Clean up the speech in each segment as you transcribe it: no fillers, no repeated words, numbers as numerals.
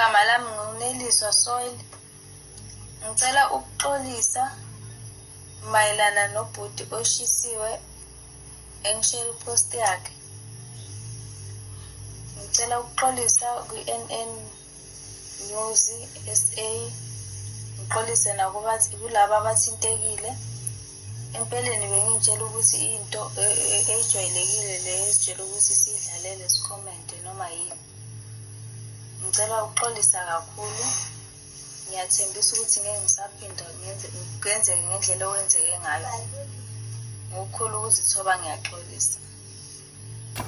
Igama lami nginguNeliswa Soil. Ngicela ukuxolisa mayelana nobhuti oshisiwe engishare ipost yakhe. Ngicela ukuxolisa kwi-N_N News S_A, ngixolise kulaba abathintekile. Empeleni bengiy'tshela ukuthi into ejwayelekile le esijwayele ukuthi siyidlalele sikhomente noma yini. Ngicela ukuxolisa kakhulu. Ngiyathembisa ukuthi ngeke ngisaphinda ngenze kwenzeke ngendlela okwenzeke ngayo. Ngokukhulu ukuzithoba ngiyaxolisa.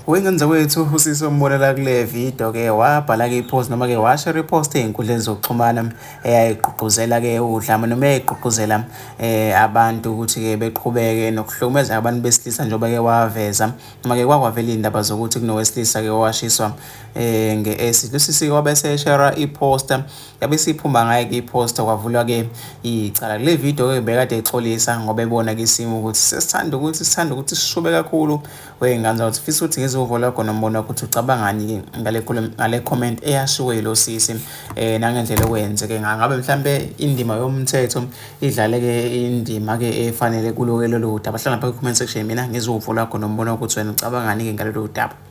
Wengane zakwethu usisi ombonela kule video ke wabhala ke ipost noma ke washare ipost ey'nkundleni zokuxhumana eyayigqugquzela ke udlame noma eyayigqugquzela eh abantu ukuthi ke beqhubeke nokuhlukumeza abantu besilisa njengoba ke waveza noma ke kwakwavela iy'ndaba zokuthi kunowesilisa ke owashiswa eh nge-acid. Usisi wabe eseshare iposter yabe isiphuma ngayo-ke i-poster kwavulwa-ke icala. Kule video-ke bekade exolisa ngoba ebona-ke isimo ukuthi sesithanda ukuthi sithanda ukuthi sishube kakhulu wey'ngane zakuthi fisa ukuthi ngizwe uvo lwakho nombono wakho ukuthi ucabangani-ke ngale ngale comment eyashiwo yilo sisi um nangendlela okwenzeke ngayo. Ngabe mhlampe indima yomthetho idlale-ke indima-ke efanele kulo-ke lolu daba. Hlala lapha kwi-comment section mina ngizwe uvo lwakho nombono wakho ukuthi wena ucabangani-ke ngalolu daba.